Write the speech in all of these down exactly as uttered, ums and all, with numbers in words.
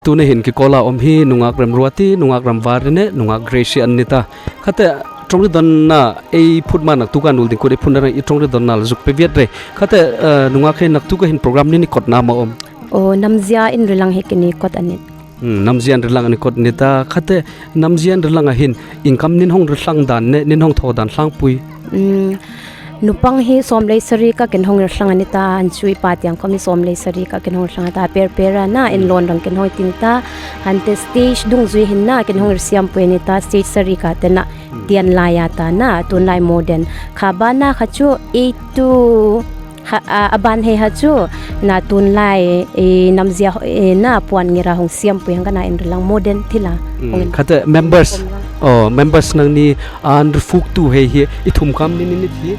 Tuna hin kikola om hi nungak rem ruati, nungak rem vari ne, nungak Gracie Anita. Kate, tronridon na, ei phut ma naktuka nul dingkut ei phut na rang i tronridon na la zuk pe viat re. Kate, eh, nungak he naktuka hin program ni ni kot na ma om. O, Namzia Inrilang he kini kot Anit. Hmm, Namzia Inrilang ni kot Anita. Kate, Namzia Inrilang a hin, income nin hong rilang dan ne, nin hong tho dan lhangpui. Hmm, Nupang hi sawm le sari ka kin hong rilang Anita, an sui pa tiang khom hi sawm le sari ka kin hong rilang Anita, per per a na, in lawn rang kin hong ting ta, hante stage dungzui hin na, kin hong risiam pui Anita, stage sari ka te na, tian lai a ta na, tun lai modern. Kha ba na kha chu eight to, ha, a, a ban he ha chu, na tun lai, e, Namzia, e, na puan ngira hong siam pui hang ka na in rilang modern tila. Mm, hong in kate members, oh, members nang ni, an rifuk tu he hi, i thum kam ni ni ni hi.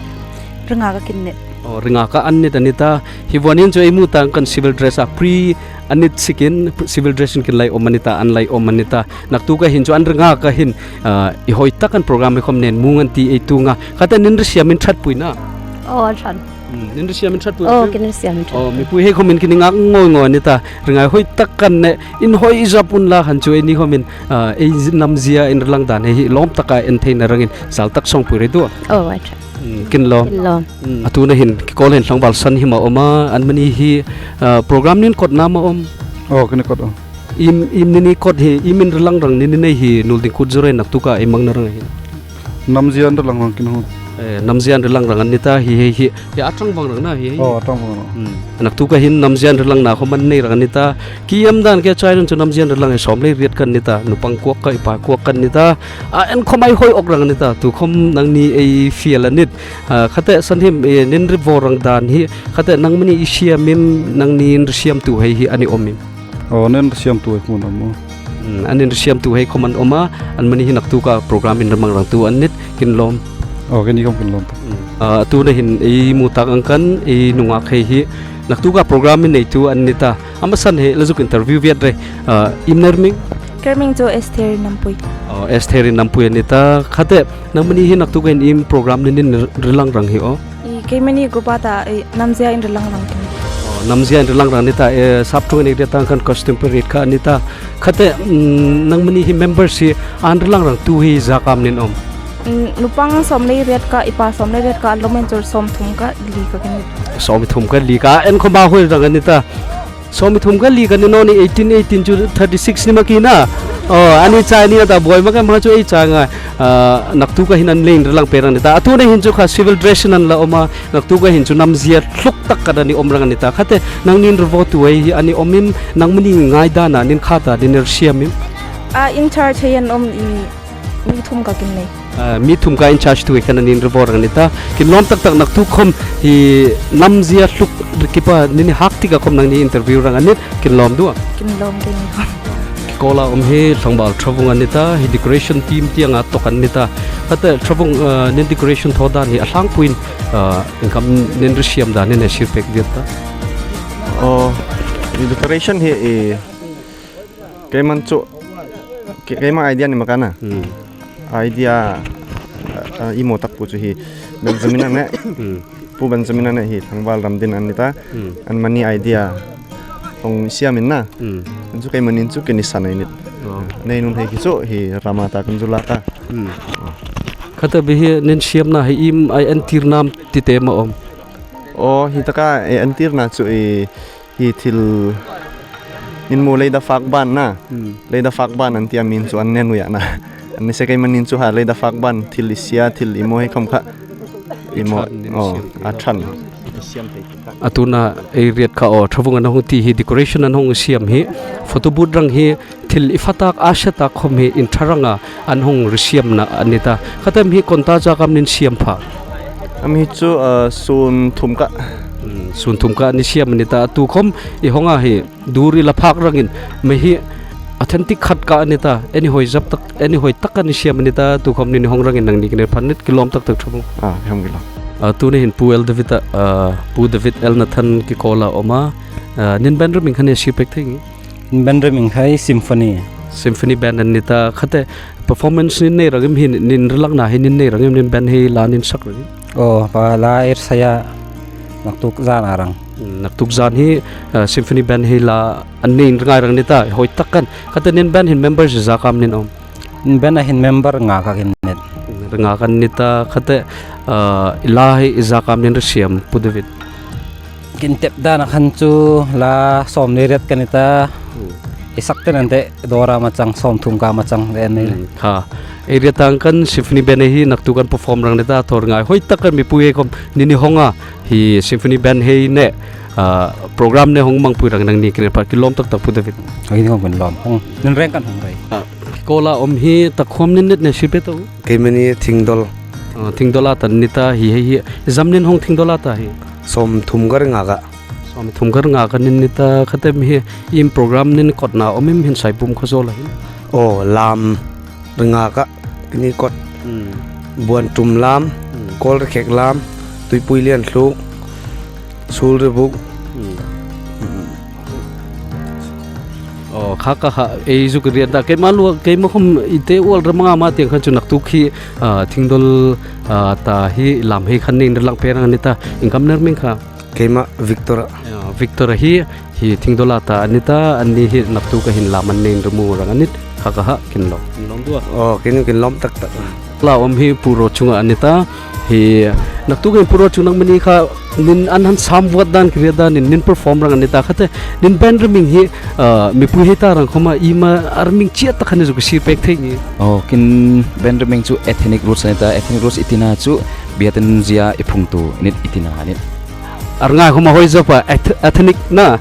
Ringa ka kin nit. Oh, ringa ka an nit Anita. Hi vua nin chu ei mu tang kan civil dress a pre an nit sikin, civil dress in kin lai om Anita, an lai om Anita. Naktuka hin chu an ringa ka hin, ah, i hoi tak kan program i khom nen mu ngan ti ei tunga. Kate nin risiam in that pui na. Oh, that. Hmm, nin risiam in that pui. Oh, kin risiam in that. Oh, mi pui he khom in kin ngak ngoi ngoi Anita. Ringa hoi tak kan ne, in hoi i zap un la han chu ei ni khom in, ah, ei Namzia Inrilang dan he hi lom taka en thei na rang in zal tak song pui re dua. Oh, that. Hmm, kin lom. Kin lom. Hmm, a tuna hin, kikola hin tlangval san hi ma om a, an mani hi, ah, program nin kot na ma om. Oh, kini kot om. Im, im ni ni kot hi, im in rilang rang ni ni nei hi, nul dingkut zure naktuka i mang na rang hi. Namzia Inrilang rang kin hon. Eh, Namzia Inrilang rang Anita hi, hi, hi. Ya, a tang bang rang na hi, hi. Oh, a tang bang rang. Hmm. Naktuka hin Namzia Inrilang na khom an nei rang Anita. Ki am dan ke chai run chu Namzia Inrilang hi sawm le riat kan Anita. Nupang kuak ka, i pa kuak kan Anita. A, en khom ai hoi ok rang Anita. Tu khom nang ni ei fiel Anit. Ah, kate san him, eh, nin rivo rang dan hi, kate nang mani i siam in, nang ni in risiam tu hei hi ani om in. Oh, nin risiam tu hei khom an om. Hmm, an nin risiam tu hei khom an om a, an mani hi naktuka program in rimang rang tu Anit kin lom. Oh, kini khom kin lom. Hmm. Ah, tuna hin ei mu tak ang kan, ei nungak hei hi, naktuka program in nei tu Anita. Ama san he, la zuk interview viat re, ah, im na ri ming? Ka ri ming chu Esther Nampui. Oh, Esther Nampui Anita. Kate, nang mani hi naktuka hin im program ni nin rilang rang hi o. I, kei mani group a ta, i, Namzia Inrilang rang kin. Oh, Namzia Inrilang rang Anita, e, sap tu ni dia tang kan costume parade ka Anita. Kate, mm, nang mani hi members hi an rilang rang tu hi za kam nin om. Mm, nupang sawm le riat ka, i pa sawm le riat ka, a lom in chu sawm thum ka li ka kin. Sawm thum ka li ka, en khom a hoi rang Anita. Sawm thum ka li ka ni no ni eighteen eighteen chu thirty six ni ma ki na. Oh, ani chai ni ta boi ma ka ma chu ei chai ngai. Ah, naktuka hin an leng rilang pe rang Anita. A tuna hin chu kha civil dress nan la om a, naktuka hin chu Namzia lhuk tak ka da ni om rang Anita. Kate nang nin rivo tu hei hi ani om im nang mani ngai dan a nin kha ta nin risiam im. Ah, in charge hei an om i Mi thum ka kin nei. Ah, mi thum ka in charge tu hei ka na nin rivo rang Anita. Kin lom tak tak naktu khom hi Namzia lhuk kipa ni ni hak tika khom nang ni interview rang Anit. Kin lom dua. Kin lom kin lom. Kikola om hi tlangval Travung Anita, hi decoration team tiang a tok Anita. Kate Travung, ah, nin decoration tho dan hi a lhangpuin, ah, income nin risiam dan nin a sirpek dia ta. Oh, hi decoration hi, eh, Keiman chu, ke-, keima idea ni maka na. Hmm. Idea, ah, ah, i mo tak pu chu hi Benjamin Ane. Hmm. Pu Benjamin Ane hi tlangval Ramdin Anita. Hmm. An mani idea hong siam in na. Hmm. An chu keiman nin chu kini sa nei nit. Oh. Nei nun hei ki chu hi Ramata kan chu la ka. Hmm. Oh. Kate bi hi nin siam na hi im ai an tir nam ti te ma om. Oh, hi taka e an tir na chu e Hi thil, nin mu leida fak ban na. Hmm. Leida fak ban an tia min chu an nen uia na. An ni se keiman nin chu ha leida fak ban thil i sia, thil i mo hei khom kha. I mo, oh, a tran. A tuna ei riat kha o, Travung an hong ti hi decoration an hong siam hi. Photo booth rang hi thil i fatak a sia tak khom hi in tha rang a an hong risiam na Anita. Kate mi hi konta ja kam nin siam pha. Am hi chu, uh, sun thum ka. Hmm, sun thum ka ni siam Anita. Tu khom i hong a hi dur i la phak rangin. Mi hi authentic khat ka Anita. Ani hoi zap tak, ani hoi tak ka ni siam Anita. Tu khom ni ni hong rangin nang ni kine phan nit ki lom tak tak Travung. Ah, ki hong ki lom. Ah, tuna hin Pu El David a, ah, Pu David El Nathan kikola om a. Ah, nin band ri ming kha ni sirpek thei ngi. Nin band ri ming kha hi Symphony. Symphony band Anita. Kate Performance nin nei rang im hi nin rilang na hi nin nei rang im nin band hi la nin sak rang im. Oh, pa la er saya naktuk zan a rang. Naktukzan hi, ah, Symphony Band hi la an nin ringai rang nita, hoitaka. Kate nin band hin members izak am nin om? Nin band a hin member ngaka kin nit. Ringaka nita kate, ah, i la hi izak am nin risiam, Pu David? Kin tep dana kan chu la som ni riet ka nita. Hmm. Isak te nante dora machang, som thum ka machang, e ni. Hmm, ha. Area tang kan Symphony Band hi naktukan perform rang nita, thor ngai. Hoitaka mi pui e kom nini honga hi Symphony Band hi ne, ah, program ne hong mangpui rang nang ni kin pa kilom taktak Pu David. Hong ni hong kin lom. Hong, nin reng kan hong rei. Ah, kola om hi takhom nin nit ne sipe to? Keimani Thingdol. Ah, Thingdol a tan nita hi, hi, hi. Zam nin hong Thingdol a ta hi? Som thum ka ringaka. Som thum ka ringaka nin nita kate mi hi im program nin kotna om im hin sai pum ka zola hin. O, lam ringaka, kini kot. Hmm. Buantum lam, hmm, Kol Rikhek lam, Tuipui Lianlhuk, Sul Ribuk. Hmm. Hmm. O, kha ka ha, e zu ka rian ta, keima lua, keima kom ite ual ra manga ma tiang kan chu naktuk hi, ah, Thingdol, ah, ta hi lam hi kan nin ra lang pe rang nita, in kam ner ming kha. Keima Victor. Ya, Victor hi, hi Thingdol a ta a nita, an ni hi naktuka hin lam an nin rimu rang a nit, kha ka ha, kin lom. Kin lom dua. O, kin, kin lom taktak. La om hi Pu Rochung a nita, hi naktuka hin Pu Rochung nang mani kha, nin an han sam vuat dan ki ria dan nin, nin perform rang a nita, kate nin band riming hi, ah, mi pui hei ta rang koma i ma ar ming chia ta kha ni zu ki si pek thei ni. O, kin band riming chu Ethnic Roots a nita, Ethnic Roots i tina chu, Biatin Zia i phung tu, nit i tina nit. Ar ngai homa hoi zapa eth-, ethnic na,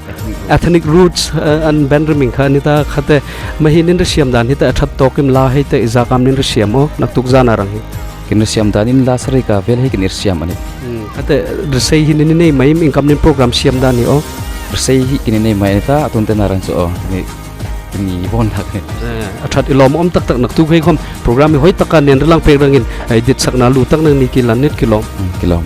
ethnic roots, eh, an band riming kha nita kate ma hi nin risiam dan hita a that tokim la hei te izak am nin risiam o, naktukzan a rang hi. Kin risiam dan in la sari ka vel hi kin risiam a nit. Hmm, kate risei hi nin nei mai im in kam nin program siam dan hi o. Risei hi kin nei mai nita a tun te na rang chu o, ni, ni bon hak ni. Eh, a that i lom om taktak naktuk hei kom program hi hoitaka nin ra lang pe rang in, ai dit sak na lu tak nang ni ki lan nit ki lom. Hmm, ki lom.